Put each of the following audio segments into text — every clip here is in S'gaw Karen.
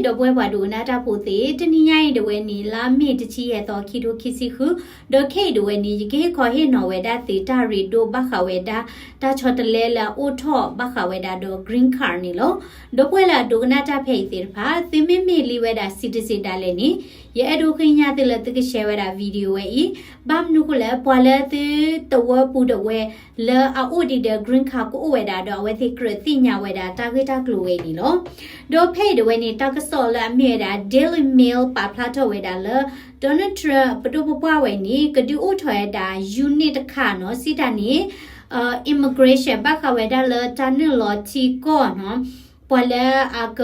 ဒီပုၢ်ဝဲၢ်ပှၤဒိကနၣ်တၢ်ဖိသ့ၣ်, တနံၤညါအံၤဒၣ်ဝဲန့ၣ် လါမ့ၤတဆံယဲၢ်သီ ခံထိခံဆံဃု, ဒီးခဲအံၤဒၣ်ဝဲန့ၣ် ယကဟ့ၣ်ခီဟ့ၣ်နီၤဝဲဒၣ်သုတၢ်ရ့ဒိၣ်ဘၣ်ဃးဝဲဒၣ် တၢ်ဆီတလဲလၢအအိၣ်ထီၣ်ဘၣ်ဃးဝဲဒၣ်ဒီး green card န့ၣ်လီၤ. ဒီပုၢ်ဝဲၢ်လၢအဒိကနၣ်တၢ်ဖဲအံၤသ့ၣ်တဖၣ်, သုမ့မ့ၢ်လံဝဲဒၣ် citizen ဒၣ်လဲာ်န့ၣ်, ယအဲၣ်ဒိးဃ့ကညးသုလၢသုက share ဝဲဒၣ် video ဝဲအံၤ, ဘၣ်မနုၤဃိလဲၣ်, ပှၤလၢသုသဝီပူၤဒၣ်ဝဲ လၢအအိၣ်ဒံးဒီး green card ကအိၣ်ဝဲဒၣ်ဒီး အဝဲသ့ၣ်ကြၢးသ့ၣ်ညါဝဲဒၣ်တၢ်ဂ့ၢ်တၢ်ကျိၤဝဲအံၤန့ၣ်လီၤ. ဒီးဖဲအံၤဒၣ်ဝဲန့ၣ် တၢ်ကစီၣ်လၢအမ့ၢ်ဝဲဒၣ် Daily Mail ပာ်ဖျါထီၣ်ဝဲဒၣ်လၢ Donald Trump ပဒိၣ်ပပှၢ်ဝဲန့ၣ် ကဒုးအိၣ်ထီၣ်ဝဲဒၣ် unit တခါနီၤ, စံးတၢ်န့ၣ် immigration ဘၣ်ဃးဝဲဒၣ်လၢတၢ်နုာ်လီၤထံကီၢ်နီၤ, ပှၤလၢအက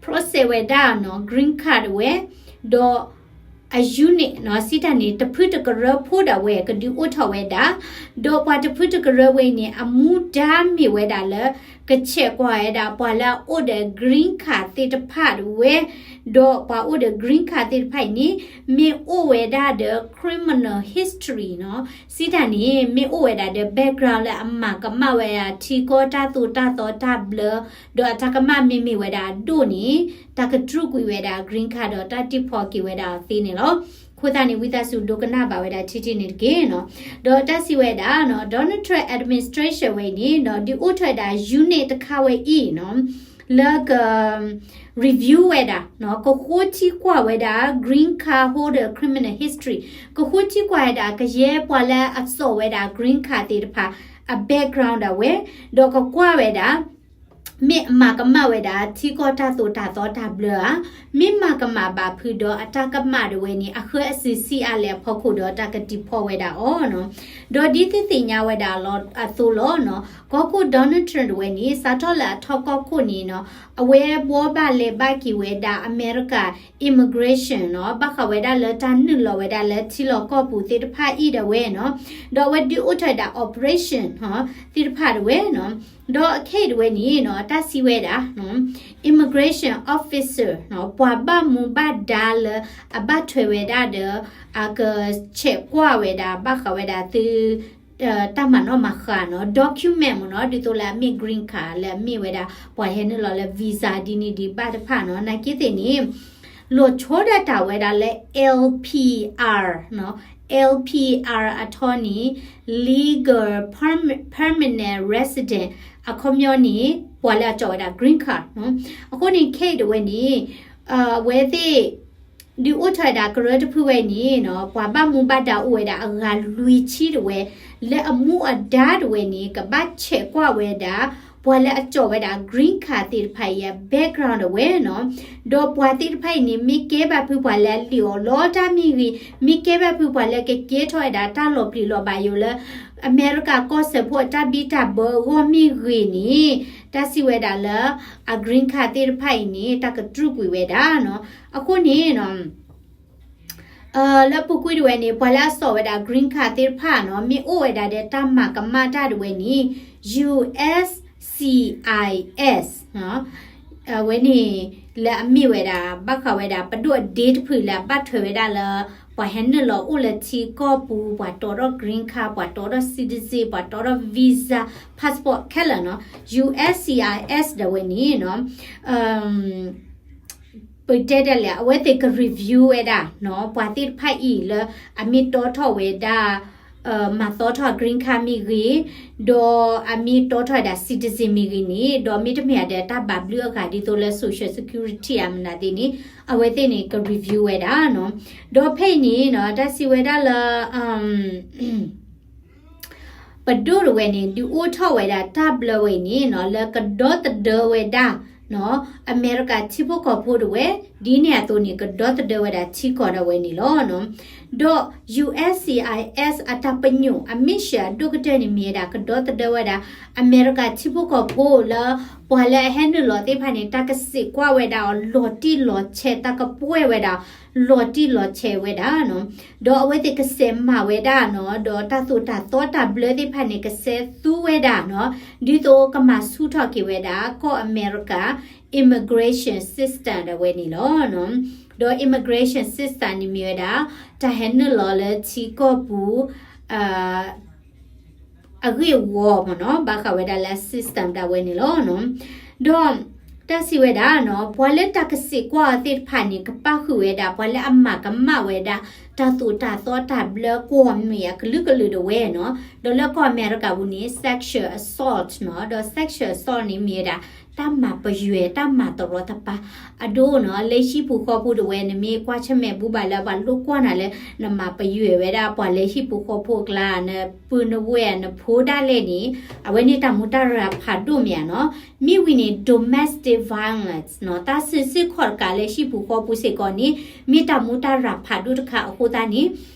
process ဝဲဒၣ်နီၤ green card ဒၣ်ဝဲ, ဒီး အ unit နီၤ, စံးတၢ်န့ၣ် တဖုတကရၢဖိဒၣ်ဝဲ ကဒုးအိၣ်ထီၣ်ဝဲဒၣ်, ဒီးပှၤတဖုတကရၢဝဲန့ၣ် အမူဒါမ့ၢ်ဝဲဒၣ်လၢ ကဆဲးကွၢ်ဝဲဒၣ် ပှၤလၢအအိၣ်ဒီး green card သ့ၣ်တဖၣ်ဒၣ်ဝဲ, ဒီးပှၤအိၣ်ဒီး green card သ့ၣ်တဖၣ်အံၤန့ၣ် မ့ၢ်အိၣ်ဝဲဒၣ်ဒီး criminal history နီၤ, စံးတၢ်န့ၣ် မ့ၢ်အိၣ်ဝဲဒၣ်ဒီး background လၢအမၤကမၣ်ဝဲဒၣ်ထံကီၢ်တၢ်သိၣ်တၢ်သီတၢ်ဘျၢ, ဒီးအတၢ်ကမၣ်မ့မ့ၢ်ဝဲဒၣ်အဒိၣ်န့ၣ် တၢ်ကတြူာ်ကွံာ်ဝဲဒၣ် green card ဒီးတၢ်တံးဖီက့ၤဝဲဒၣ်အီၤသ့န့ၣ်လီၤ. အဃိသတးန့ၣ် ဝံသးစူၤဒိကနၣ်ဘၣ်ဝဲဒၣ်ထံထံန့ၣ်တက့ၢ်နီၤ. ဒီးတၢ်စံးဝဲဒၣ်နီၤ Donald Trump administration ဝဲအံၤန့ၣ်နီၤ ဒုးအိၣ်ထီၣ်ဝဲဒၣ် unit တခါဝဲအံၤနီၤ လၢက review ဝဲဒၣ်နီၤ ကဃိထံကွၢ်ဝဲဒၣ် green card holder criminal history ကဃိထံကွၢ်ဝဲဒၣ် ကယဲၢ်ပှၤလၢအစိာ်ဝဲဒၣ် green card သ့ၣ်တဖၣ် အ background ဒၣ်ဝဲ, ဒီးကကွၢ်ဝဲဒၣ် မ့ၢ်အမၤကမၣ်ဝဲဒၣ် ထံကီၢ်တၢ်သိၣ်တၢ်သီတၢ်ဘျၢဧါ, မ့ၢ်မၤကမၣ်ဘၣ်ဖုးဒီးအတၢ်ကမၣ်ဒၣ်ဝဲန့ၣ် အဃၢအစံးဆံးအါလဲၣ်အဖီခိၣ်ဒီးတၢ်ကတံးဖီဝဲဒၣ်အီၤနီၤ. ဒီးဒ်သုသ့ၣ်ညါဝဲဒၣ်လီၤအသိးလီၤနီၤ ကီၢ်ခိၣ် Donald Trump ဒၣ်ဝဲန့ၣ် စးထီၣ်လၢအထီၣ်ကီၢ်ခိၣ်န့ၣ်နီၤ အဝဲဘှီဘၣ်လဲၤဘၣ်က့ၤဝဲဒၣ် အမဲရကၤ immigration နီၤ ဘၣ်ဃးဝဲဒၣ်လၢတၢ်နုာ်လီၤဝဲဒၣ်လၢထံလီၢ်ကီၢ်ပူၤသ့ၣ်တဖၣ်အံၤဒၣ်ဝဲနီၤ, ဒီးအဝဲဒုးအိၣ်ထီၣ်ဝဲဒၣ် operation နီၤ သ့ၣ်တဖၣ်ဒၣ်ဝဲနီၤ, ဒီးအခဲအံၤဒၣ်ဝဲန့ၣ်နီၤ တၢ်စံးဝဲဒၣ် immigration officer နီၤ ပှၤဘၣ်မူဘၣ်ဒါလၢအဘၣ်ထွဲဝဲဒၣ်ဒီး အကဆဲးကွၢ်ဝဲဒၣ် ဘၣ်ဃးဝဲဒၣ်သု တၢ်မၤနီၣ်မၤဃါနီၤ document မ့ၢ်နီၤ ဒ်သိးလၢအမ့ၢ် green card လၢအမ့ၢ်ဝဲဒၣ် ပှၤဟဲနုာ်လီၤလၢ visa ဒ်န့ၣ်ဒံးဘၣ်တဖၣ်နီၤ နာ်က့သ့ၣ်န့ၣ် လီၤဆီဒၣ်တၢ်ဝဲဒၣ်လၢ L P R နီၤ L P R အထီန့ၣ် legal perm- permanent resident အခီပညီန့ၣ် ပှၤလၢအစိာ်ဝဲဒၣ် green card နီၤ အဃိန့ၣ် ခဲအံၤဒၣ်ဝဲန့ၣ် အဝဲသ့ၣ် ဒုးအိၣ်ထီၣ်ဝဲဒၣ်ကရၢတဖုဝဲအံၤန့ၣ်နီၤ ပှၤဘၣ်မူဘၣ်ဒါအိၣ်ဝဲဒၣ်အဂၤလွံၢ်ဆံဒၣ်ဝဲ လၢအမူအဒါဒၣ်ဝဲန့ၣ် ကဘၣ်ဆဲးကွၢ်ဝဲဒၣ် ပှၤလၢအစိာ်ဝဲဒၣ် green card သ့ၣ်တဖၣ်အံၤအ background ဒၣ်ဝဲနီၤ, ဒီးပှၤသ့ၣ်တဖၣ်အံၤန့ၣ် မ့ၢ်ကဲဘၣ်ဖုပှၤလၢအလံၣ်အီၣ်လီတၢ်မ့ၢ်ဂ့ၤ, မ့ၢ်ကဲဘၣ်ဖုပှၤလၢကကဲထီၣ်ဝဲဒၣ်တၢ်လီၤပျံၤလီၤဘၣ်ယိာ်လၢ အမဲရကၤကီၢ်စဲၤဖိအတၢ်ဘံၣ်တၢ်ဘၢအဂီၢ်မ့ၢ်ဂ့ၤန့ၣ် တၢ်စံးဝဲဒၣ်လၢ အ green card သ့ၣ်တဖၣ်အံၤန့ၣ် တၢ်ကတြူာ်ကွံာ်ဝဲဒၣ်နီၤ. အဃိန့ၣ်နီၤ လၢပူၤကွံာ်ဒၣ်ဝဲန့ၣ် ပှၤလၢအစိာ်ဝဲဒၣ် green card သ့ၣ်တဖၣ်နီၤ မ့ၢ်အိၣ်ဝဲဒၣ်ဒီးတၢ်မၤကမၣ်တၢ်ဒၣ်ဝဲန့ၣ် U S C I S နီၤ အဝဲန့ၣ် လၢအမ့ၢ်ဝဲဒၣ် ဘၣ်ဃးဝဲဒၣ် ပဒိၣ်အဒ့တဖုလၢအဘၣ်ထွဲဝဲဒၣ်လၢ ပှၤဟဲနုာ်လီၤအိၣ်လၢထံကီၢ်ပူၤ ပှၤတီထီၣ် green card ပှၤတီထီၣ် citizen ပှၤတီထီၣ် visa passport ခဲလၢာ်နီၤ U S C I S ဒၣ်ဝဲန့ၣ်နီၤ ပတဲဒ်လဲၣ် အဝဲသ့ၣ်က review ဝဲဒၣ်နီၤ ပှၤသ့ၣ်တဖၣ်အံၤလၢ အမ့ၢ်တီထီၣ်ဝဲဒၣ် မၤသီထီၣ် green card မ့ၢ်ဂ့ၤ, ဒီးအမ့ၢ်တီထီၣ်ဝဲဒၣ် citizen မ့ၢ်ဂ့ၤန့ၣ် ဒီးမ့တမ့ၢ်ဒီးတၢ်ဘၣ်ဘျုးအဂၤဒ်သိးလၢ social security အမနုၤသ့ၣ်န့ၣ် အဝဲသ့ၣ်န့ၣ်က review ဝဲဒၣ်နီၤ. ဒီးဖဲအံၤန့ၣ်နီၤ တၢ်စံးဝဲဒၣ်လၢ ပဒိၣ်တဝဲန့ၣ် ဒုးအိၣ်ထီၣ်ဝဲဒၣ်တၢ်ဘျၢဝဲအံၤန့ၣ်နီၤ လၢကဒီသဒၢဝဲဒၣ်နီၤ အမဲရကၤထံဖိကီၢ်ဖိတဝဲ ဒ်န့ၣ်အသိးန့ၣ် ကဒီသဒၢဝဲဒၣ်ထံကီၢ်ဒၣ်ဝဲန့ၣ်လီၤ. ဒီး U S C I S အတၢ်ပညိၣ် အ mission အဒိၣ်ကတၢၢ်န့ၣ်မ့ၢ်ဝဲဒၣ် ကဒီသဒၢဝဲဒၣ် အမဲရကၤထံဖိကီၢ်ဖိလၢ ပှၤလၢအဟဲနုာ်လီၤသ့ၣ်တဖၣ်န့ၣ် တၢ်ကစံးကွၢ်ဝဲဒၣ်အီၤ လီၤတံၢ်လီၤဆဲး တၢ်ကပှဲၤဝဲဒၣ် လီၤတံၢ်လီၤဆဲးဝဲဒၣ်နီၤ. ဒီးအဝဲသ့ၣ်ကစဲးမၤဝဲဒၣ်နီၤ ဒီးတၢ်သိၣ်တၢ်သီတၢ်ဘျၢသ့ၣ်တဖၣ်န့ၣ် ကစဲးသူဝဲဒၣ်နီၤ ဒ်သိးကမၤဆူၣ်ထီၣ်က့ၤဝဲဒၣ် ကီၢ်အမဲရကၤ immigration system ဒၣ်ဝဲန့ၣ်လီၤ. ဒီး immigration system န့ၣ်မ့ၢ်ဝဲဒၣ် တၢ်ဟဲနုာ်လီၤလၢထံကီၢ်ပူၤ အဂ့ၢ်အဝီမ့ၢ်နီၤ ဘၣ်ဃးဝဲဒၣ်လၢ system ဒၣ်ဝဲန့ၣ်လီၤ. ဒီး တၢ်စံးဝဲဒၣ်နီၤ ပှၤလၢတၢ်ကစံးကွၢ်အီၤသ့ၣ်တဖၣ်န့ၣ် ကပၣ်ဃုာ်ဝဲဒၣ် ပှၤလၢအမၤကမၣ်ဝဲဒၣ် တၢ်သိၣ်တၢ်သီတၢ်ဘျၢကွီၢ်မ့ၢ်အကလုာ်ကလုာ်ဒၣ်ဝဲနီၤ. ဒီးလၢကီၢ်အမဲရကၤပူၤန့ၣ် sexual assault နီၤ, ဒီး sexual assault န့ၣ်မ့ၢ်ဝဲဒၣ် တၢ်မၤပယွဲ တၢ်မၤတရီတပါ အဒိနီၤ. လၢဟံၣ်ပူၤဃီပူၤဒၣ်ဝဲ နမ့ၢ်ကွၢ်ဆၢၣ်မဲာ်ဘူဘၣ်လၢပှၤလိၣ်ကွၢ်နၤလၢ နမၤပယွဲဝဲဒၣ်ပှၤလၢဟံၣ်ပူၤဃီပူၤအကျါ နပုၢ်နဝဲၢ်နဖိဒၣ်လဲာ်န့ၣ် အဝဲန့ၣ်တၢ်မူတၢ်ရၤဖးဒိၣ်မ့ၢ်ဧါနီၤ. မ့ၢ်ဝံၤန့ၣ် domestic violence နီၤ, တၢ်စုဆူၣ်ခီၣ်တကးလၢဟံၣ်ပူၤဃီပူၤစ့ၢ်ကီးန့ၣ် မ့ၢ်တၢ်မူတၢ်ရၤဖးဒိၣ်တခါအဃိသတးန့ၣ်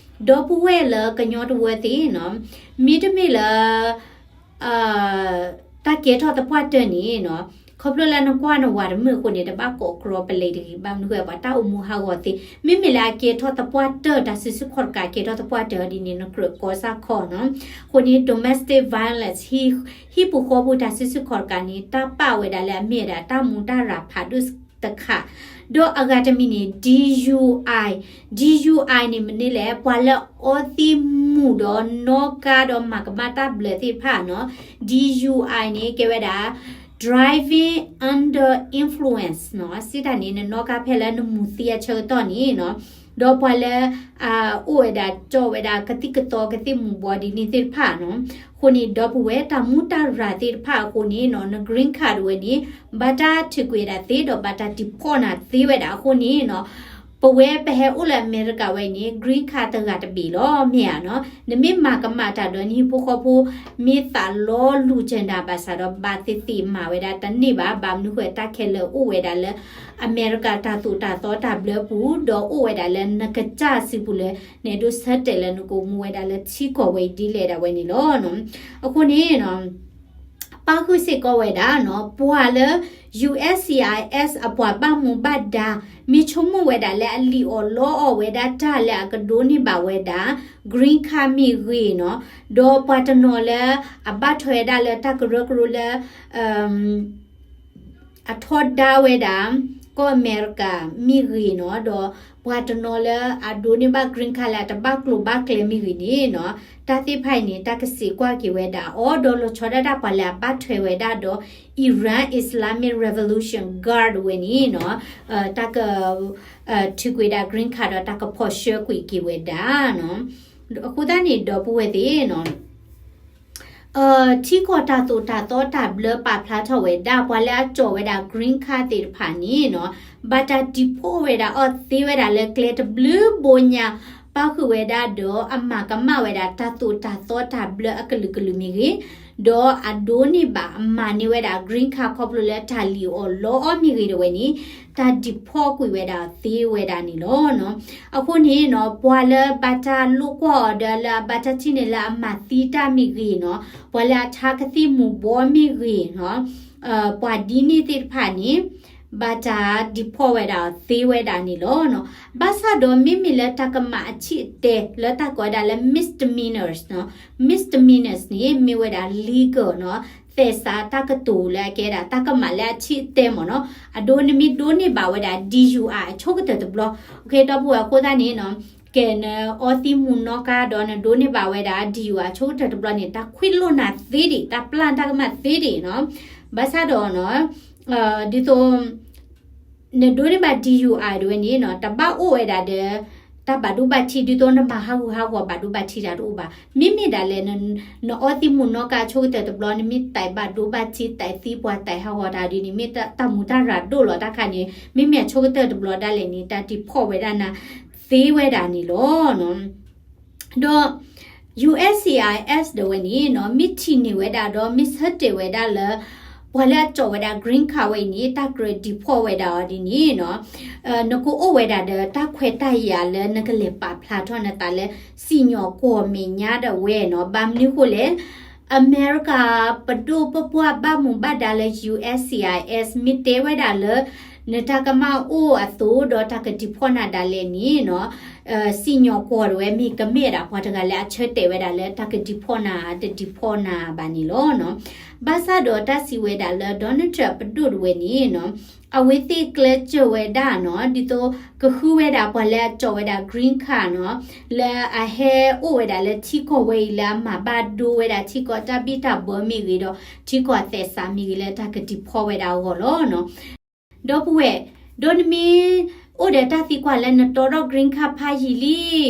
ဒီပုၢ်ဝဲၢ်လၢကညီတဝၢသ့ၣ်နီၤ, မ့တမ့ၢ်လၢ တၢ်ကဲထီၣ်သပှၢ်တၢၢ်န့ၣ်နီၤ, ခီဖျိလၢနကွၢ်နဝၤတမုာ်အဃိန့ၣ် တဘၣ်ကိးကြီပလဲၤတဂ့ၤ ဘၣ်မနုၤဃိပှၤတၢ်အိၣ်မူဟးဂီၤသ့, မ့မ့ၢ်လၢအကဲထီၣ်သပှၢ်တၢၢ် တၢ်စုဆူၣ်ခီၣ်တကးကဲထီၣ်သပှၢ်တၢၢ်ဒ်န့ၣ် နကြၢးကီစၢ်ခီနီၤ. အဃိန့ၣ် domestic violence ဟံၣ်ပူၤဃီပူၤတၢ်စုဆူၣ်ခီၣ်တကးန့ၣ် တၢ်ပာ်ဝဲဒၣ်လၢအမ့ၢ်ဝဲဒၣ်တၢ်မူတၢ်ရၤဖးဒိၣ်တခါ ဒီးအဂၤတမံၤန့ၣ် DUI, DUI န့ၣ်မ့ၢ်န့ၣ်လဲၣ် ပှၤလၢအအီသံးမူၤဒီးနီၣ်ကါဒီးမၤကမၣ်တၢ်ဘျၢသ့ၣ်တဖၣ်နီၤ, DUI န့ၣ် ကဲဝဲဒၣ် driving under influence နီၤ, စံးတၢ်န့ၣ် နနီၣ်ကါဖဲလၢနမူၤသံအဆၢကတီၢ်န့ၣ်နီၤ, ဒီးပှၤလၢ အအိၣ်ဝဲဒၣ်ကၠီဝဲဒၣ်ကသံၣ်ကသီကသံၣ်မူၤဘှီးဒ်န့ၣ်သ့ၣ်တဖၣ်နီၤ, အဃိန့ၣ် ဒီပုၢ်ဝဲၢ်တၢ်မူတၢ်ရၤသ့ၣ်တဖၣ်အဃိန့ၣ်နီၤ န green card တဝဲန့ၣ် ဘၣ်တၢ်ထုးကွံာ်ဝဲဒၣ်သ့ဒီးဘၣ်တၢ် deport နၤသ့ဝဲဒၣ်အဃိန့ၣ်နီၤ, ပဝဲပဟဲအိၣ်လၢအမဲရကၤဝဲအံၤန့ၣ် green card တဂၤတဘ့ၣ်လီၤ မ့ၢ်ဧါနီၤ, နမ့ၢ်မၤကမၣ်တၢ်ဒီးနဟံၣ်ဖိဃီဖိ မ့ၢ်သးလီလူၤကၢၤနၤဘၣ်ဆၣ်ဒီး ဘၣ်သ့ၣ်သ့ၣ်မၤဝဲဒၣ်တန့ၢ်ဘၣ်, ဘၣ်မနုၤဃိတၢ်ခဲလၢာ်အိၣ်ဝဲဒၣ်လၢ အမဲရကၤတၢ်သိၣ်တၢ်သီတၢ်ဘျၢပူၤ ဒီးအိၣ်ဝဲဒၣ်လၢနကစၢ်စုပူၤလၢ နအဲၣ်ဒိးဆၢတဲာ်လၢနကအိၣ်မူဝဲဒၣ်လၢထံကီၢ်ဝဲအံၤဒ်လဲၣ်ဒၣ်ဝဲန့ၣ်လီၤ. အဃိန့ၣ် ပာ်ဃုာ်စ့ၢ်ကီးဝဲဒၣ်နီၤ ပှၤလၢ ယူၢ်အၣ်စံၣ်အၣ်အၣ်အၣ် အပှၤဘၣ်မူဘၣ်ဒါ မ့ၢ်ဆိကမိၣ်ဝဲဒၣ်လၢအလံၣ်အီၣ်လီအီၣ်ဝဲဒၣ်တၢ်လၢအကဒိးန့ၢ်ဘၣ်ဝဲဒၣ် green card မ့ၢ်ဂ့ၤနီၤ, ဒီးပှၤတနီၤလၢအဘၣ်ထွဲဝဲဒၣ်လၢတၢ်ကရၢကရိလၢ အထီဒါဝဲဒၣ် ကီၢ်အမဲရကၤမ့ၢ်ဂ့ၤနီၤ, ဒီးပှၤတနီၤလၢအဒိးန့ၢ်ဘၣ် green card လၢအတဘၣ်ကျိၤဘၣ်ကျဲမ့ၢ်ဂ့ၤန့ၣ်နီၤ, တၢ်သ့ၣ်တဖၣ်အံၤန့ၣ် တၢ်ကစံးကွၢ်က့ၤဝဲဒၣ်အီၤ ဒီးလီၤဆီဒၣ်တၢ်ပှၤလၢအဘၣ်ထွဲဝဲဒၣ်ဒီး Iran Islamic Revolution Guard ဝဲန့ၣ်နီၤ, တၢ်က ထုးကွံာ်ဒၣ် green card ဒီးတၢ်ကဖီၣ်ဆှၢကွံာ်က့ၤဝဲဒၣ်နီၤ. အဃိသတးန့ၣ် ဒီပုၢ်ဝဲၢ်သ့ၣ်နီၤ ထံကီၢ်တၢ်သိၣ်တၢ်သီတၢ်ဘျၢပာ်ဖျါထီၣ်ဝဲဒၣ် ပှၤလၢအကၠီၣ်ဝဲဒၣ် green card သ့ၣ်တဖၣ်န့ၣ်နီၤ, ဘၣ်တၢ် deport ဝဲဒၣ်အီၤသ့ဝဲဒၣ်လၢကျဲတဘျုးဘိညါ ပာ်ဃုာ်ဝဲဒၣ်ဒီးအမၤကမၣ်ဝဲဒၣ်တၢ်သိၣ်တၢ်သီတၢ်ဘျၢအကလုာ်ကလုာ်မ့ၢ်ဂ့ၤ, ဒီးအဒိးန့ၢ်ဘၣ်အမၤန့ၢ်ဝဲဒၣ် green card ခီဖျိလၢတၢ်လံၣ်အီၣ်လီအီၣ်မ့ၢ်ဂ့ၤဒၣ်ဝဲန့ၣ် တၢ် deport ကွံာ်ဝဲဒၣ်သ့ဝဲဒၣ်န့ၣ်လီၤ. အဃိန့ၣ်နီၤ ပှၤလၢဘၣ်တၢ်လိၣ်ကွၢ်အီၤဒီးလၢအဘၣ်တၢ်ထံၣ်န့ၢ်လၢအမၤသံတၢ်မ့ၢ်ဂ့ၤနီၤ, ပှၤလၢအထါကသံၣ်မူၤဘှီးမ့ၢ်ဂ့ၤနီၤ, ပှၤဒ်န့ၣ်သ့ၣ်တဖၣ်န့ၣ် ဘၣ်တၢ် deport ဝဲဒၣ်သ့ဝဲဒၣ်န့ၣ်လီၤ. ဘၣ်ဆၣ်ဒီးမ့မ့ၢ်လၢတၢ်ကမၣ်အဆံးအတဲလၢတၢ်ကိးဝဲဒၣ်လၢ misdemeanors နီၤ, misdemeanors န့ၣ် မ့ၢ်ဝဲဒၣ် legal နီၤ, သဲးစးတၢ်ကတိၤလၢအကဲဒၣ်တၢ်ကမၣ်လၢအဆံးအတဲမ့ၢ်နီၤ, အဒိနမ့ၢ်ဒိးန့ၢ်ဘၣ်ဝဲဒၣ် DUI အဆိကတၢၢ်တဘျီ, ကဲဒီပုၢ်ဝဲၢ်အဃိသတးန့ၣ်နီၤ, ကဲနအီသံးမူၤနီၣ်ကါဒီးနဒိးန့ၢ်ဘၣ်ဝဲဒၣ် DUI အဆိကတၢၢ်တဘျီန့ၣ် တၢ်ခွဲးလိာ်နၤသ့ဒံး တၢ်ပျၢ်တၢ်ကမၣ်သ့ဒံးနီၤ, ဘၣ်ဆၣ်ဒီးနီၤ ဒ်သိး နဒိးန့ၢ်ဘၣ် DUI ဒၣ်ဝဲန့ၣ်နီၤ တဘၣ်အိၣ်ဝဲဒၣ်ဒီး တၢ်ဘၣ်ဒိဘၣ်ထံး ဒ်သိးနမၤဟးဂူာ်ဟးဂီၤဘၣ်ဒိဘၣ်ထံးတၢ်တအိၣ်ဘၣ်. မ့မ့ၢ်ဒၣ်လဲာ် နအီသံးမူၤနီၣ်ကါအဆိကတၢၢ်တဘျီ နမ့ၢ်တဲဘၣ်ဒိဘၣ်ထံး တဲသံပှၤတဲဟးဂီၤတၢ်ဒ်န့ၣ် မ့ၢ်တၢ်မူတၢ်ရၤဒိၣ်လီၤတၢ်ခါန့ၣ် မ့မ့ၢ်အဆိကတၢၢ်တဘျီဒၣ်လဲာ်န့ၣ် တၢ် deport ဝဲဒၣ်နၤသ့ဝဲဒၣ်န့ၣ်လီၤ. ဒီး USCIS ဒၣ်ဝဲန့ၣ်နီၤ မ့ၢ်ထံၣ်န့ၢ်ဝဲဒၣ်ဒီး မ့ၢ်ဆၢတဲာ်ဝဲဒၣ်လၢ ပှၤလၢအကၠီၣ်ဝဲဒၣ် green card ဝဲအံၤန့ၣ် တၢ်ကြၢး deport ဝဲဒၣ်အီၤဒ်န့ၣ်နီၤ နကအိၣ်ဝဲဒၣ်ဒီးတၢ်ခွဲးတၢ်ယာ်လၢနကလဲၤပာ်ဖျါထီၣ်နသးလၢ စံၣ်ညီၣ်ကွီၢ်မဲာ်ညါဒၣ်ဝဲနီၤ. ဘၣ်မနုၤဃိလဲၣ် အမဲရကၤပဒိၣ်ပပှၢ်ဘၣ်မူဘၣ်ဒါလၢ USCIS မ့ၢ်တဲဝဲဒၣ်လၢ နတၢ်ကမၣ်အိၣ်အသိးဒီးတၢ်က deport နၤဒၣ်လဲာ်န့ၣ်နီၤ စံၣ်ညီၣ်ကွီၢ်ဒၣ်ဝဲမ့ၢ်ကမ့ၢ်ဒၣ်ပှၤတဂၤလၢအဆၢတဲာ်ဝဲဒၣ်လၢတၢ်က deport နၤ တ deport နၤဘၣ်န့ၣ်လီၤ. ဘၣ်ဆၣ်ဒီးတၢ်စံးဝဲဒၣ်လၢ Donald Trump ပဒိၣ်ဒၣ်ဝဲန့ၣ်နီၤ အဝဲသ့ၣ်ကျဲးစၢးဝဲဒၣ်နီၤ ဒ်သိးကဃုဝဲဒၣ်ပှၤလၢအကၠီၣ်ဝဲဒၣ် green card နီၤ လၢအဟဲအိၣ်ဝဲဒၣ်လၢထံကီၢ်ဝဲအံၤလၢအမၤဘၣ်ဒိဝဲဒၣ်ထံကီၢ်တၢ်ဘံၣ်တၢ်ဘၢမ့ၢ်ဂ့ၤဒီး ထံကီၢ်သဲးစးမ့ၢ်ဂ့ၤလၢတၢ်က deport ဝဲဒၣ်အဂီၢ်လီၤ. ဒီပုၢ်ဝဲၢ်, ဒီးနမ့ၢ်အိၣ်ဒီးတၢ်သံကွၢ်လၢနတီထီၣ် green card ဖးယံာ်လံ,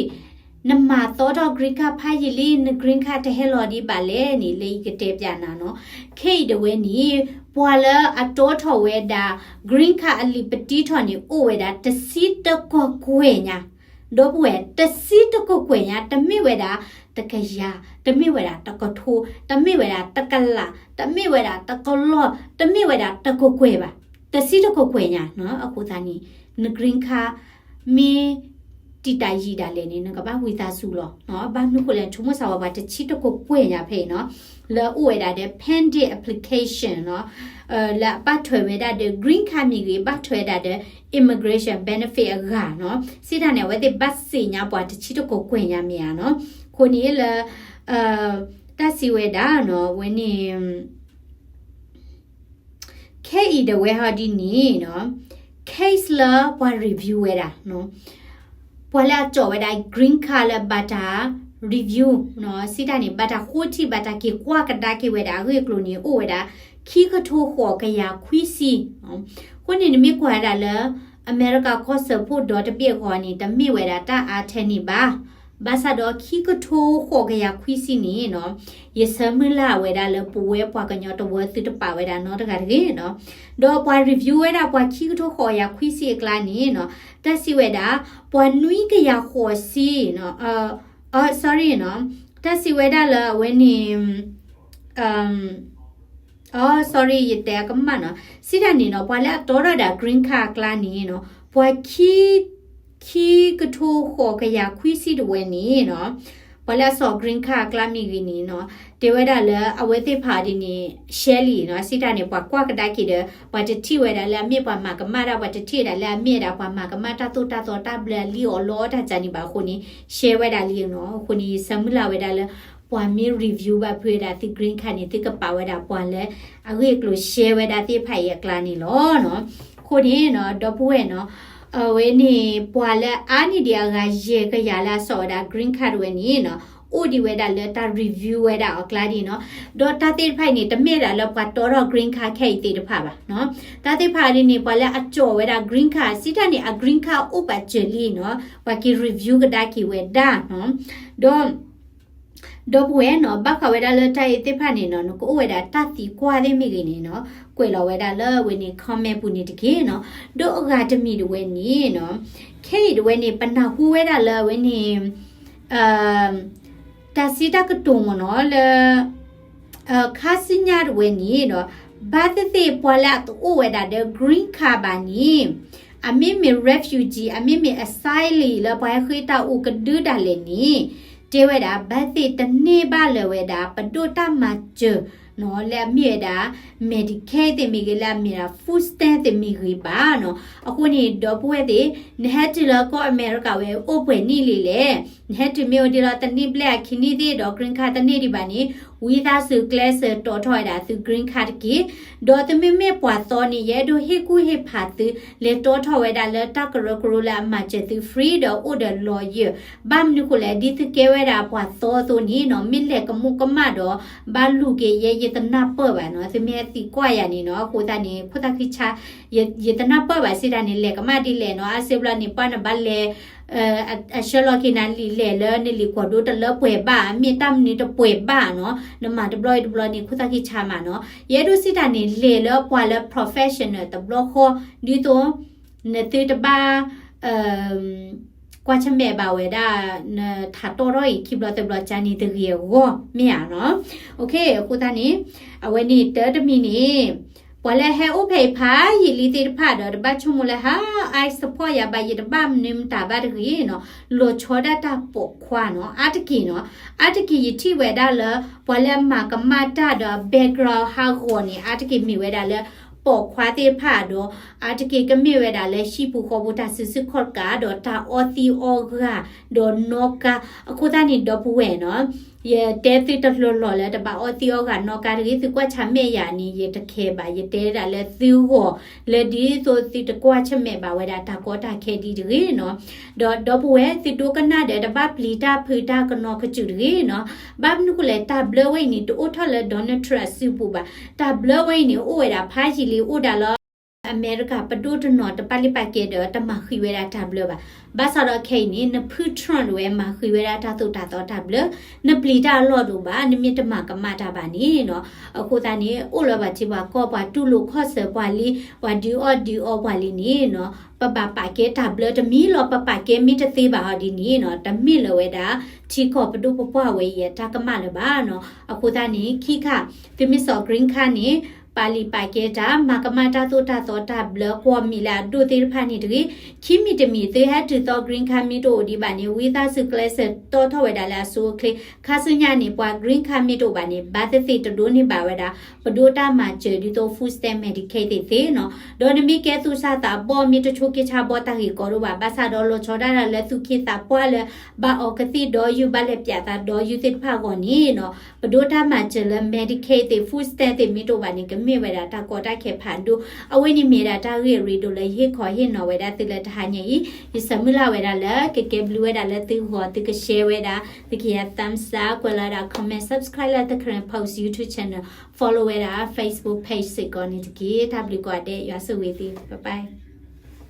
နမၤသီထီၣ် green card ဖးယံာ်လံ, န green card တဟဲလီၤဒံးဘၣ်လဲၣ်န့ၣ် လၢယကတဲပျးနၤနီၤ. ခဲအံၤဒၣ်ဝဲန့ၣ် ပှၤလၢအတီထီၣ်ဝဲဒၣ် green card အလံာ်ပတံထီၣ်န့ၣ် အိၣ်ဝဲဒၣ်တဆံတကကွဲၢ်ညါ ဒီပုၢ်ဝဲၢ်, တဆံတကကွဲၢ်ညါ, တမ့ၢ်ဝဲဒၣ်တကယၤ, တမ့ၢ်ဝဲဒၣ်တကထိ, တမ့ၢ်ဝဲဒၣ်တကလး, တမ့ၢ်ဝဲဒၣ်တကလီၢ်, တမ့ၢ်ဝဲဒၣ်တကကွဲၢ်ဘၣ်, တဆံတကကွဲၢ်ညါနီၤ. အဃိသတးန့ၣ် န green card မ့ၢ်တံာ်တာ်ယံာ်ဒၣ်လဲာ်န့ၣ် နကဘၣ်ဝံသးစူၤလီၤ. ဘၣ်မနုၤဃိလဲၣ်, ဆိကမိၣ်စၢ်ဝဲပှၤတဆံတကကွဲၢ်ညါဖဲအံၤနီၤ လၢအအိၣ်ဝဲဒၣ်ဒီး pending application နီၤ, လၢအဘၣ်ထွဲဝဲဒၣ်ဒီး green card မ့ၢ်ဂ့ၤ, ဘၣ်ထွဲဝဲဒၣ်ဒီး immigration benefit အဂၤနီၤ. စံးတၢ်န့ၣ် အဝဲသ့ၣ်ဘၣ်သ့ၣ်ညါပှၤတဆံတကကွဲၢ်ညါမ့ၢ်ဧါနီၤ. အဃိန့ၣ်လၢ တၢ်စံးဝဲဒၣ်နီၤ, ဝဲန့ၣ် ခဲအံၤဒၣ်ဝဲဟီဒ်န့ၣ်နီၤ, case လၢပှၤ review ဝဲဒၣ်, ပှၤလၢအကၠီၣ်ဝဲဒၣ် green card လၢဘၣ်တၢ် review နီၤ, စံးတၢ်န့ၣ် ဘၣ်တၢ်ဃိထံ ဘၣ်တၢ်က့ၤကွၢ်ကဒါက့ၤဝဲဒၣ်အဂ့ၢ်အကျိၤန့ၣ် အိၣ်ဝဲဒၣ် ခံကထိဃိးကယၤခွံဆံ. အဃိန့ၣ် နမ့ၢ်ကွၢ်ဝဲဒၣ်လၢ အမဲရကၤကီၢ်စၢဖှိၣ်ဒီတဘ့ၣ်အဂီၢ်န့ၣ် တမ့ၢ်ဝဲဒၣ်တၢ်အါထဲန့ၣ်ဘၣ်. ဘၣ်ဆၣ်ဒီးခံကထိဃိးကယၤခွံဆံန့ၣ်နီၤ, ယဆၢမုၢ်လၢ်ဝဲဒၣ်လၢပဝဲပှၤကညီတဝၢသုတပာ်ဝဲဒၣ်နီတဂၤတဂ့ၤနီၤ. ဒီးပှၤ review ဝဲဒၣ်ပှၤခံကထိဃိးကယၤခွံဆံအကျါန့ၣ်နီၤ, တၢ်စံးဝဲဒၣ် ပှၤနွံကယၤဃိးဆံနီၤ, အ sorry နီၤ, တၢ်စံးဝဲဒၣ်လၢအဝဲန့ၣ် အ sorry ယတဲအကမၣ်နီၤ, စံးတၢ်န့ၣ်နီၤ, ပှၤလၢအတီထီၣ်ဒၣ် green card အကျါန့ၣ်နီၤ, ပှၤခံ ခံကထိဃိးကယၤခွံဆံတဝဲန့ၣ်နီၤ, ပှၤလၢအစိာ် green card အကျါမ့ၢ်ဂ့ၤန့ၣ်နီၤ, တဲဝဲဒၣ်လၢအဝဲသ့ၣ်တဖၣ်ဒ်န့ၣ် ရှဲလံနီၤ, စံးတၢ်န့ၣ် ပှၤကွၢ်ကဒါက့ၤဒီး ပှၤတထံၣ်ဝဲဒၣ်လၢအမ့ၢ်ပှၤမၤကမၣ်တၢ်, ပှၤတထံၣ်ဝဲဒၣ်လၢအမ့ၢ်ဝဲဒၣ်ပှၤမၤကမၣ်တၢ်သိၣ်တၢ်သီတၢ်ဘျၢအလံၣ်အီၣ်လီအီၣ်တၢ်ကၢန့ၣ်ဘၣ်အဃိန့ၣ် ရှဲဝဲဒၣ်လံနီၤ. အဃိန့ၣ် ယဆၢမုၢ်လၢ်ဝဲဒၣ်လၢ ပှၤမ့ၢ် review ဘၣ်ဖုးဝဲဒၣ်သု green card န့ၣ် သုကပာ်ဝဲဒၣ်ပှၤလၢအဂ့ၢ်အကျိၤရှဲဝဲဒၣ်သ့ၣ်တဖၣ်အံၤအကျါန့ၣ်လီၤနီၤ. အဃိန့ၣ်နီၤ ဒီပုၢ်ဝဲၢ်နီၤ, အဝဲန့ၣ် ပှၤလၢအါန့ၢ်ဒံးအဂၤယဲၢ်ကယၤလၢအစိာ်ဝဲဒၣ် green card တဝဲန့ၣ်နီၤ, အိၣ်ဒံးဝဲဒၣ်လၢတၢ် review ဝဲဒၣ်အီၤအကျါဒ်နီၤ. ဒီးတၢ်သ့ၣ်တဖၣ်အံၤန့ၣ် တမ့ၢ်ဒၣ်လၢပှၤတီထီၣ် green card ခဲအံၤသ့ၣ်တဖၣ်ဘၣ်နီၤ. တၢ်သ့ၣ်တဖၣ်ဒ်န့ၣ် ပှၤလၢအကၠီၣ်ဝဲဒၣ် green card စံးတၢ်န့ၣ် အ green card အိၣ်ပာ်စၢၤလံနီၤ, ပှၤက့ၤ review ကဒါက့ၤဝဲဒၣ်နီၤ. ဒီး ဒီပုၢ်ဝဲၢ်နီၤ, ဘၣ်ဃးဝဲဒၣ်လၢတၢ်အံၤသ့ၣ်တဖၣ်န့ၣ်နီၤ, နကအိၣ်ဝဲဒၣ်တၢ်သံကွၢ်သ့ၣ်မ့ၢ်ဂ့ၤန့ၣ်နီၤ, ကွဲးလီၤဝဲဒၣ်လၢအဝဲန့ၣ် comment ပူၤန့ၣ်တက့ၢ်နီၤ. ဒီးအဂၤတမံၤတဝဲန့ၣ်နီၤ, ခဲအံၤတဝဲန့ၣ် ပနၢ်ဟူဝဲဒၣ်လၢအဝဲန့ၣ် တၢ်စံးတၢ်ကတိၤမ့ၢ်နီၤ လၢ ခါဆူညါတဝဲန့ၣ်ဒီး ဘၣ်သ့ၣ်သ့ၣ်ပှၤလၢအတအိၣ်ဝဲဒၣ်ဒီး green card ဘၣ်န့ၣ်, အမ့မ့ၢ် refugee, အမ့မ့ၢ် asylum လၢပှၤဟဲဃ့တၢ်အိၣ်ကဒုဒၣ်လဲာ်န့ၣ်, တဲဝဲဒၣ် ဘၣ်သ့ၣ်တန့ၢ်ဘၣ်လၢၤဝဲဒၣ် ပဒိၣ်တၢ်မၤစၢၤနီၤ, လၢအမ့ၢ်ဝဲဒၣ် Medicaid သ့ၣ်မ့ၢ်ဂ့ၤ, လၢအမ့ၢ်ဒၣ် food stamp သ့ၣ်မ့ၢ်ဂ့ၤဘၣ်နီၤ. အဃိန့ၣ် ဒီပုၢ်ဝဲၢ်သ့ၣ်, နဟဲတုၤလၢကီၢ်အမဲရကၤဝဲအိၣ်ပှဲၤနံၣ်လံလဲၣ်, နဟဲတုၤမ့ၢ်အိၣ်ဒံးလီၤတနံၣ်ဘျဲၣ်အခံနံၣ်သ့ၣ်ဒီး green card တန့ၢ်ဒံးဘၣ်န့ၣ်, ဝံသးစူၤကျဲးစၢးတီထီၣ်ဝဲဒၣ်သု green card တက့ၢ်. ဒီးသုမ့မ့ၢ်ပှၤသီန့ၣ် ယအဲၣ်ဒိးဟ့ၣ်ကူၣ်ဟ့ၣ်ဖးသု လဲၤတီထီၣ်ဝဲဒၣ်လၢတၢ်ကရၢကရိလၢအမၤစၢၤသု free ဒီးအိၣ်ဒီး lawyer. ဘၣ်မနုၤဃိလဲၣ်, ဒ်သုကဲဝဲဒၣ်ပှၤသီအသိးန့ၣ်နီၤ, မ့ၢ်လဲၤကမူးကမၣ်ဒီး ဘၣ်လူၤက့ၤယဲ ယတနၢ်ပၢၢ်ဘၣ်နီၤ, သုမ့ၢ်ဟဲသံကွၢ်ယၤန့ၣ်နီၤ, အဃိသတးန့ၣ် ခိၣ်သၣ်ခံဆါ ယတနၢ်ပၢၢ်ဘၣ်စံးတၢ်န့ၣ် လဲၤကမၣ်ဒ်လဲၣ်နီၤ, အါစုဘျီန့ၣ် ပှၤနဘၣ်လဲၤ အဆှၢလီၤက့ၤနၤလံာ်လဲၢ်လၢနလံာ်ကွီၢ်ဒိတလၢပှဲၤဘၣ်, မ့ၢ်တၢ်မနုၤတပှဲၤဘၣ်နီၤ, နမၤတဘျီအံၤတဘျီန့ၣ် ခိၣ်သၣ်ခံဆါမးနီၤ, ယအဲၣ်ဒိးစံးတၢ်န့ၣ် လဲၤလၢပှၤလၢ professional တဘျီဃီ, ဒ်သိး နသုတဘၣ် ကွၢ်ဆၢၣ်မဲာ်ဘၣ်ဝဲဒၣ် နထးတီၢ်ထီၣ်အံၤ ခံဘျီသၢဘျီကၢန့ၣ်တဂ့ၤအဂီၢ် မ့ၢ်ဧါနီၤ. အဃိသတးန့ၣ် အဝဲန့ၣ်တၢတမံၤန့ၣ် ပှၤလၢအဟဲအိၣ်ဖဲအံၤဖးယံာ်လံသ့ၣ်တဖၣ်ဒီး တဘၣ်ဆိကမိၣ်လၢ ဟါ I support ယၤဘၣ် ယတဘၣ်မနုၤမတၤဘၣ်တဂ့ၤနီၤ, လီၤဆီဒၣ်တၢ်ပိာ်ခွါနီၤ, အါတက့ၢ်နီၤ, အါတက့ၢ်ယထံၣ်ဝဲဒၣ်လၢ ပှၤလၢအမၤကမၣ်တၢ်ဒီး background ဟးဂီၤန့ၣ် အါတက့ၢ်မ့ၢ်ဝဲဒၣ်လၢ ပိာ်ခွါသ့ၣ်တဖၣ်ဒီး အါတက့ၢ်ကမ့ၢ်ဝဲဒၣ်လၢဟံၣ်ပူၤဃီပူၤတၢ်စုဆူၣ်ခီၣ်ကးဒီးတၢ်အီသံးအီဂၤ ဒီးနီၣ်ကါ, အဃိသတးန့ၣ် ဒီပုၢ်ဝဲၢ်နီၤ, ယတဲသုတလီၢ်လီၢ်လၢတဘၣ်အီသံးအီဂၤနီၣ်ကါတဂ့ၤ, သုကွၢ်ဆၢၣ်မဲာ်ယၤန့ၣ် ယတခဲဘၣ်, ယတဲဒၣ်လၢသုဂီၢ် လၢဒ်သိးသုတကွၢ်ဆၢၣ်မဲာ်ဘၣ်ဝဲဒၣ်တၢ်ကီတၢ်ခဲဒ်တဂ့ၤနီၤ. ဒီးဒီပုၢ်ဝဲၢ် သုဒိကနၣ်ဒီးတဘၣ်ပျံၤတၢ်ဖုးတၢ်ကနီၤကစူၣ်တဂ့ၤနီၤ. ဘၣ်မနုၤဃိလဲၣ် တၢ်ဘျၢဝဲအံၤန့ၣ် တအိၣ်ထီၣ်လၢ Donald Trump အစုပူၤဘၣ်. တၢ်ဘျၢဝဲအံၤန့ၣ် အိၣ်ဝဲဒၣ်ဖးယံာ်လံ အိၣ်ဒၣ်လီၤ အမဲရကၤပဒိၣ်တနီၤတပာ်လုၢ်ပာ်ကဲဒီးတမၤဃံးဝဲဒၣ်တၢ်ဘျၢဘၣ်. ဘၣ်ဆၣ်ဒီးခဲအံၤန့ၣ် နဖုၣ် Trump ဝဲမၤဃံးဝဲဒၣ်တၢ်သိၣ်တၢ်သီတၢ်ဘျၢ, နပျံၤတၢ်အလီၢ်ဒိၣ်ဘၣ်, နမ့ၢ်တမၤကမၣ်တၢ်ဘၣ်န့ၣ်နီၤ. အဃိသတးန့ၣ် အိၣ်လၢပှၤထံပှၤကီၢ် ပှၤတူၢ်လိာ်ခီၣ်ဆၢပှၤလံ, ပှၤဒုးအီၣ်ဒုးအီပှၤလံန့ၣ်နီၤ, ပဘၣ်ပာ်ကဲတၢ်ဘျၢတမံၤလီၤ. ပပာ်ကဲမ့ၢ်တသ့ဘၣ်အီၤဒ်န့ၣ်နီၤ, တမ့ၢ်လၢၤဝဲဒၣ် ထံကီၢ်ပဒိၣ်ပပှၢ်ဝဲအံၤအတၢ်ကမၣ်လၢၤဘၣ်နီၤ. အဃိသတးန့ၣ် ခံခါ သုမ့ၢ်စိာ် green card န့ၣ် ပာ်လုၢ်ပာ်ကဲတၢ်, မၤကမၣ်တၢ်သိၣ်တၢ်သီတၢ်ဘျၢ ကွီၢ်မံၤလၢအဒိၣ်သ့ၣ်တဖၣ်န့ၣ်တဂ့ၤ. ခံမံၤတမံၤ သုဟဲတုၤသီ green card မ့ၢ်တအိၣ်ဒံးဘၣ်န့ၣ် ဝံသးစူၤကျဲးစၢးတီထီၣ်ဝဲဒၣ်လၢအဆိအချ့. ခါဆူညါန့ၣ် ပှၤ green card မ့ၢ်တအိၣ်ဘၣ်န့ၣ် ဘၣ်သ့ၣ်သ့ၣ်တဒိးန့ၢ်ဘၣ်ဝဲဒၣ် ပဒိၣ်တၢ်မၤစၢၤဒ်သိး food stamp, Medicaid သ့ၣ်သ့ၣ်နီၤ. ဒီးနမ့ၢ်ကဲသူၣ်စၢ်သးဘီၣ် မ့ၢ်တဆိက့ဆါဘီတၢ်ဂ့ၢ်ကီဒိၣ်ဘၣ်, ဘၣ်ဆၣ်ဒီးလီၤဆီဒၣ်တၢ်လၢသူၣ်က့သးပှၢ်လၢ ဘၣ်အီၣ်ကသံၣ်ဒီယုၢ် ဘၣ်လဲၤပၠးသးဒီယုၢ်သ့ၣ်တဖၣ်အဂီၢ်န့ၣ်နီၤ, ပဒိၣ်တၢ်မၤစၢၤလၢ Medicaid သ့ၣ် food stamp သ့ၣ်မ့ၢ်တအိၣ်ဘၣ်န့ၣ် ကမ့ၢ်ဝဲဒၣ်တၢ်ကီတၢ်ခဲဖးဒိၣ်. အဝဲန့ၣ်မ့ၢ်ဝဲဒၣ်တၢ်ဂ့ၢ်အရ့ဒိၣ်လၢယဟ့ၣ်ခီဟ့ၣ်နီၤဝဲဒၣ်သုလၢတဟါညါအံၤ. ယဆၢမုၢ်လၢ်ဝဲဒၣ်လၢကကဲဘျုးဝဲဒၣ်လၢသုဂီၢ်, သုက share ဝဲဒၣ်, သုကယၤ thumbs up, ကွဲးလီၤဝဲဒၣ် comment, subscribe လၢ The Karen Post YouTube channel, follow ဝဲဒၣ် Facebook page စ့ၢ်ကီးန့ၣ်တက့ၢ်. တၢ်ဘျုးကိးဂၤဒဲး, ယွၤဆိၣ်ဂ့ၤသု, bye bye.